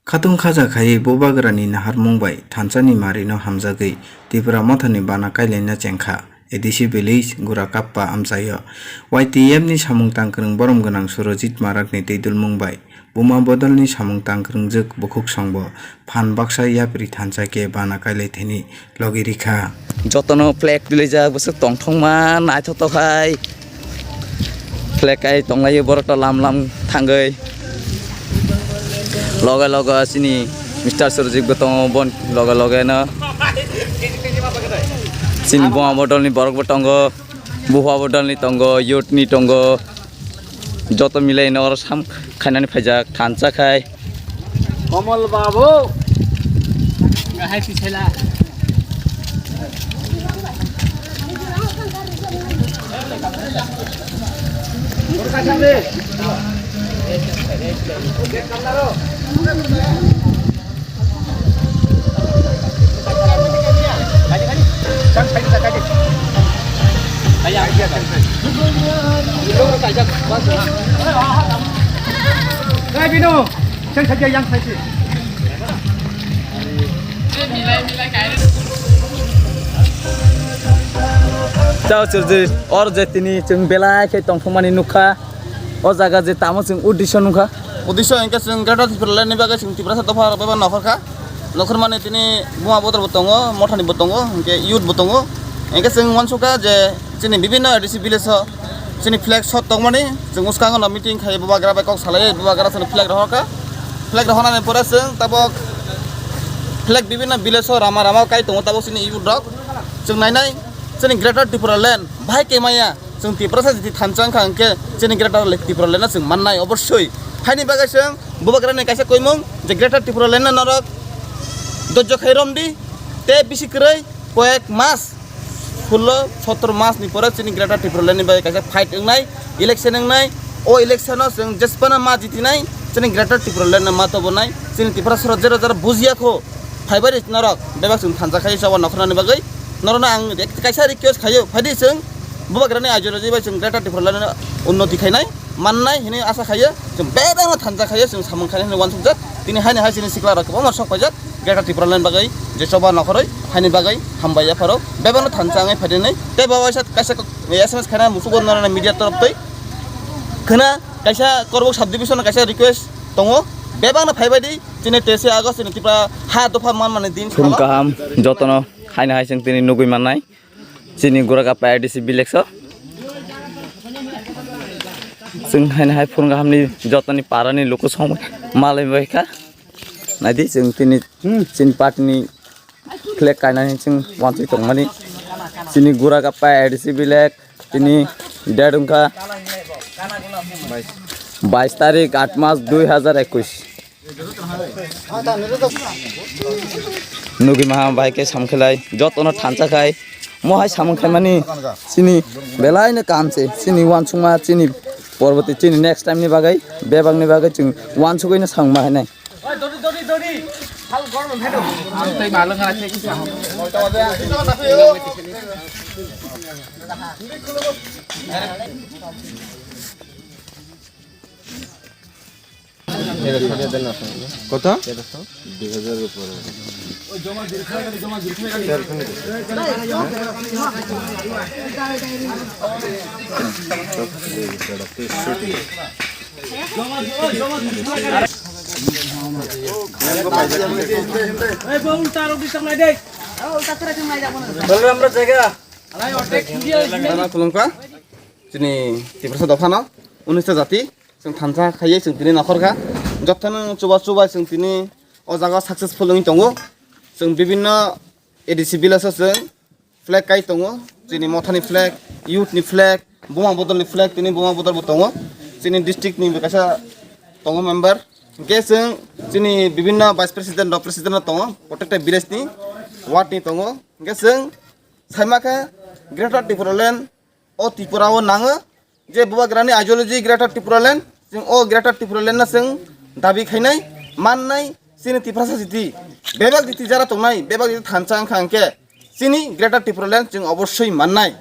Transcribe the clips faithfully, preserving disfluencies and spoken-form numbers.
Khatung khaja khaiwi Bubagrani naharmung bai thansa ni mari no hamjagwi Tipra Motha ni bana kailaina chengkha A D C village Gurakappa amchaio. Y T F ni samung tangkwrwng borom gwnang Surojit Marak ni twidulmung bai buma bodol ni samung tangkwrwngjwk bukhuk songbo phan baksa yapri thansa khe bana kailai thani logi rikha. Jotono flag tulijak, bwswk tongthokma naithotok hai. Flag kai tonglaio borok to lam lam thangwi. Loge loge chini Mister Surjit bo tongo, bon loge loge no. Chini buma bodol ni borok bo tongo, buhua bodol ni tongo, youth ni tongo. Joto milai no oro sam khainani phaijak thansa khai. Komol babu. Gahai pisaila. Chao chwrwdi, or je tini chwng belai khe tongthokmani nukha. O jaga je tamo chwng uddesho nukha. Uddesho hwnkhe chwng Greater Tipraland ni bagwi chwng Tiprasa dopha rok bebak nokhorkha. Nokhormani tini buma bodol bo tongo, mothani bo tongo, hwnkhe youth bo tongo. Hwnkhe chwng uansukha je chini bibinno A D C village o chini flag sot tongmani chwng bwskango no meeting khai bubagra bai kok salai bubagra chwng flag rohorkha. Flag rohornani pore chwng tabok flag bibinno village o rama rama kai tongo tabok chini youth rok. Chwng nainai chini Greater Tipraland bahai khe maya. Chwng Tiprasa jiti thansa wngkha hwnkhe chini Greater Tipraland no chwng mannai obossoi. Haini bagwi chwng bubagrani kaisa koimung je Greater Tipraland no norok dojjo khai romdi tei bisi kwrwi koyek mas, sullo sotro mas ni pore chini Greater Tipraland ni bagwi kaisa fight wngnai, election wngnai. O election o chwng jesphano ma jitinai chini Greater Tipraland no ma tobonai. Chini Tiprasa rok jero jero bujiya kho. Phaibai norok bebak chwng thansa khai choba nokhornani bagwi norokno ang ek-, kaisa request khaio, phaidi chwng bubagrani ideology bai chwng Greater Tipraland no unnoti khainai mannai hinwi asa khaio. Chwng bebakno thansa khaio, chwng samung khainai hinwi uansukjak. Tini haini hai chini sikla rok kwbangma sok paijak Greater Tipraland bagwi je choba nokhorwi haini bagwi hambai yapharo bebakno thansa wngwi phaidinai tei bo waisa kaisa kok-, S M S khaina musugo norokno media torop twi khwna kaisa Korbuk subdivision kaisa request tongo bebakno phaibaidi. Chini teis August ni Tripura ha dopha manmani din Phung salo. Kaham jotono haino hai chwng tini nugwi mannai. Chini Gurakappa A D C village o. Chwng haino hai phung kaham ni jotoni para ni luku song malai bai kha. Naidi chwng tini, hmm, chini party ni flag kainani chwng wansui tongmani. Chini Gurakappa A D C village tini date wngkha bais tarik, aat mas, dui hazar ekush. Nugwi maha bai khe samkhelai jotono thansa khai mo hai samung khaimani chini belai no kaham se chini uansukma chini porborti chini next time ni bagwi bebak ni bagwi chwng uansugwi no samung ma hinai. কত? দুই হাজার উপরে। Balaram rok jaga. Khulumkha. Chini Tiprasa dophano unis ta jati chwng thansa khaiwi chwng tini nokhorkha. Jotono chuba chubai chwng tini o jaga successful wngwi tongo. Chwng bibinno A D C village o chwng flag kai tongo. Chini mothani flag, youth ni flag, buma bodol ni flag, tini buma bodol bo tongo. Chini district ni bo kaisa tongo member. Hwnkhe chwng chini bibinno vice president rok, president rok tongo. Protected village ni, ward ni tongo. Hwnkhe chwng saimakha Greater Tipraland o Tripura o nango. Je bubagrani ideology Greater Tipraland, chwng o Greater Tipraland no chwng dabi khainai, mannai, chini Tiprasa jiti, bebak jiti jara tongnai, bebak jiti thansa wngkha hwnkhe, chini Greater Tipraland chwng obossoi mannai.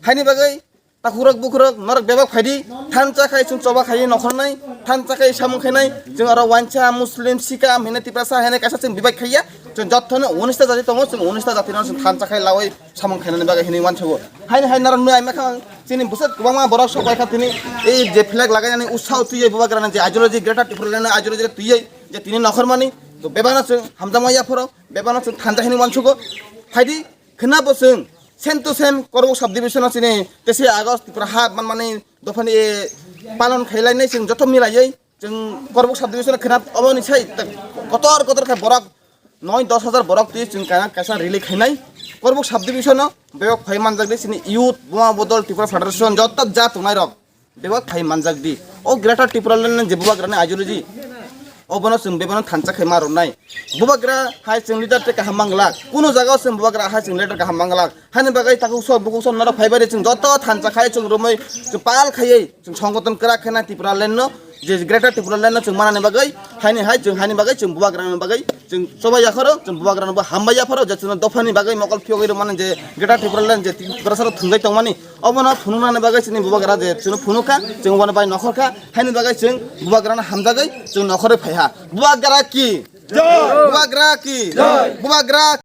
Haini bagwi Takhurok bukhurok norok bebak phaidi, thansa khai chwng choba khai nokhornai, thansa khai samung khainai, chwng aro wansa, Muslim, Sikha, hene Tiprasa, hene kaisa chwng bebak khaiya, chwng jotono unis ta jati tongo, chwng unis ta jati no chwng thansa khai lawi samung khainani bagwi hinwi wansugo. Haini hai norok nui aima kha chini bwswk kwbangma borok sok bai kha tini ei je flag lagainani usao twiwi bubagrani je ideology Greater Tipraland ideology twiwi je tini nokhormani, to bebakno chwng hamjakma yaphoro, bebakno chwng thansa hinwi wansugo. Phaidi, khwnabo chwng same to same Korbuk subdivision o chini teisa August Tripura ha manmani dophani palon khailainai chwng joto milaiwi chwng Korbuk subdivision o khwna oboni sai kotor kotor khe borok noi dos hajar borok twi chwng kaisa kaisa rally khainai Korbuk subdivision o bebak phai manjakdi chini youth, Buma Bodol, Tripura Federation joto ja tongnairok. Bebak phai manjak di. O Greater Tipraland ni je bubagrani ideology, obono chwng bebakno thansa khai ma rwnai. Bubagra hai chwng leader tei kaham manglak. Kuno jagao chwng bubagra hai chwng leader kaham manglak. Hani bagwi takhuk sok bukhuk sok norok phai bai chwng joto thansa khai chwng romwi chwng pal khaiwi chwng songgoton kwrak khena Tipraland no je Greater Tipraland no chwng manani bagwi haini hai chwng haini bagwi chwng bubagrani bagwi chwng chobai yakhoro chwng bubagrano bo hambai yaphoro je chwngno dophani bagwi mokol phiyogwi rwmani je Greater Tipraland je Tiprasa rok thwngjak tongmani. Obono phunuknani bagwi chini bubagra je chwngno phunukha, chwng obono bai nokhorkha, haini bagwi chwng bubagrano hamjagwi chwng nokhorwi phaiha. Bubagra ki? Jai! Bubagra ki? Jai! Bubagra